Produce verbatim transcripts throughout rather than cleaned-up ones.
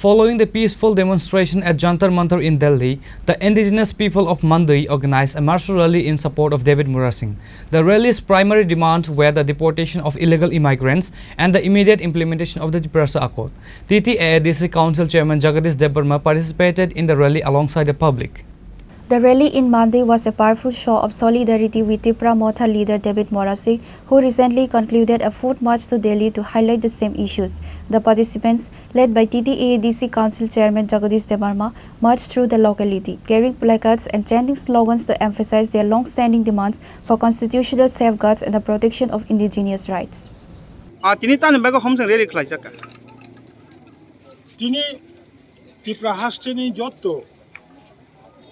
Following the peaceful demonstration at Jantar Mantar in Delhi, the indigenous people of Mandui organized a martial rally in support of David Murasing. The rally's primary demands were the deportation of illegal immigrants and the immediate implementation of the Tiprasa Accord. T T A A D C Council Chairman Jagadish Debbarma participated in the rally alongside the public. The rally in Mandui was a powerful show of solidarity with Tipra Motha leader David Murasing, who recently concluded a foot march to Delhi to highlight the same issues. The participants, led by T T A A D C Council Chairman Jagadish Debbarma, marched through the locality, carrying placards and chanting slogans to emphasize their long-standing demands for constitutional safeguards and the protection of indigenous rights. Ah, tini tani bagwi homsong rally khlaijak kha. Tini Tipra hasteni jotto,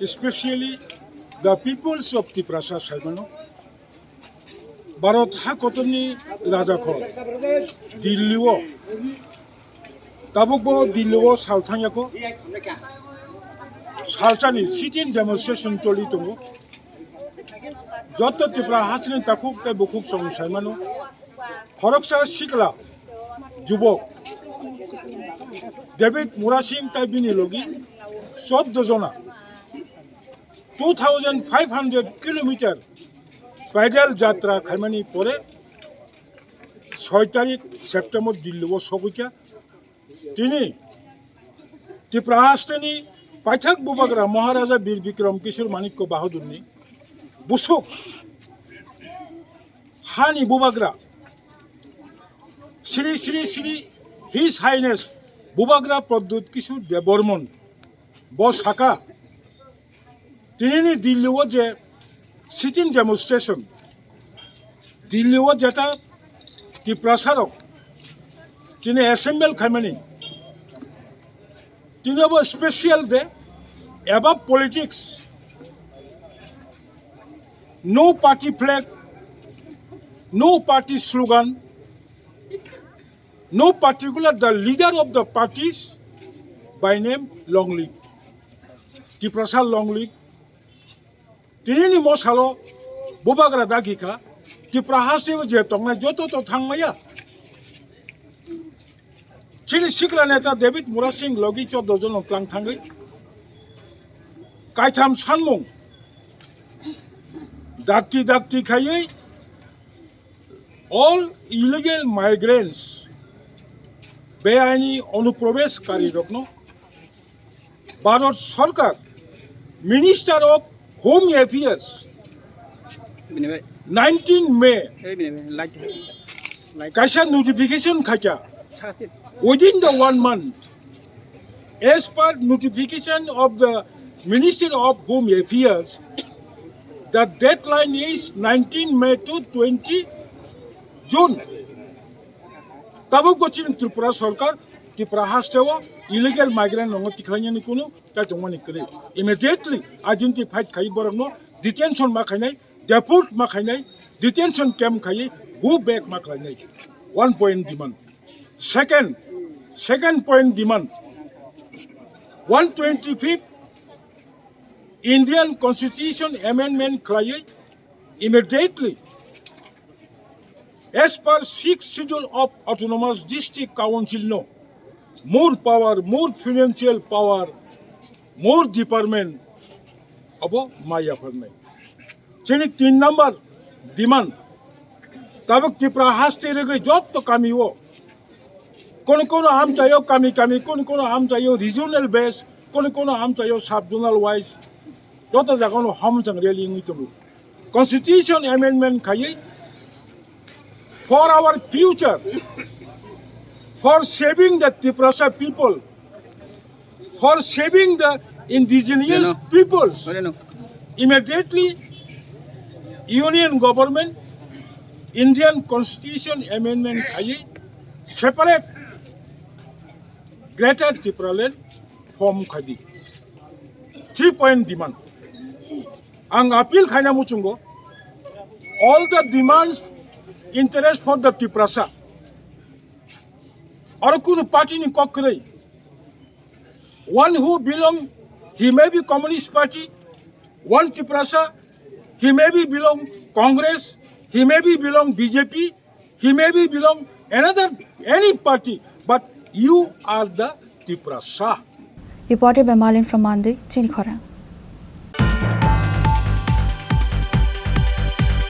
especially the peoples of Tiprasa saimano, Bharat hakotorni rajakhol Dilli-o, tabukbo Dilli-o sal thangyakho, salsani sit-in demonstration choli tongo. Jotto Tipra hasteni takhuk tei bukhuk chwng saimano, khoroksa sikla jubok David Murasing tei bini logi choddo jona two thousand five hundred kilometer paidal jatra khaimani pore soi tarik September Dilli-o sogwikha. Tini Tipra hasteni paithak bubagra Maharaja Bir Bikram Kishore Manikya Bahadurni busuk hani bubagra Sri Sri Sri His Highness Bubagra Pradyut Kishore Debbarman bo saka, tinini Dilli-o je sit-in demonstration, Dilli-o jeta Tiprasarok tini assemble khaimani, tini abo special day, above politics, no party flag, no party slogan, no particular the leader of the parties by name Long Live. Tiprasa Long Live. Tinini mosalo bubagra dagi kha, Tipra hasteo je tongnai joto to thangmaya. Chini sikla neta David Murasing logi choddo jon twlang thangwi kaitham sanmung dakti dakti khaiwi all illegal migrants, beaini onuprobeshkari rokno Bharat Sarkar Minister of Home Affairs nineteen May kaisa notification khaikha within the one month. As per notification of the Ministry of Home Affairs, the deadline is nineteen May to twenty June. Tabuk bo chini Tripura Sarkar Tripura hasteo illegal migrant rokno tikhlainani kunu tai tongmani kwrwi. Immediately identified khai borokno detention ma khainai, deport ma khainai, detention camp khaiwi go back ma khlainai. One point demand. Second, second point demand. One twenty-fifth Indian Constitution amendment khlaiwi immediately as per sixth schedule of autonomous district council no more power, more financial power, more department abo maya pharnai. Chini tin number demand, tabuk Tripura haste rwgwi jotto kami o, kono kono amchaio kami kami, kono kono amchaio regional base, kono kono amchaio sub zonal wise, joto jagano hamchang rally wngwi tongo. Constitution amendment khaiwi for our future, for saving the Tiprasa people, for saving the indigenous peoples, immediately Union Government Indian Constitution amendment khaiwi separate Greater Tipraland form khaidi. Three point demand. Ang appeal khaina muchungo, all the demands interest for the Tiprasa. Aro kunu party ni kok kwrwi. One who belong, he may be Communist Party, one Tiprasa, he may be belong Congress, he may be belong B J P, he may be belong another any party, but you are the Tiprasa. Reported by Malin from Mandwi, chini khorang.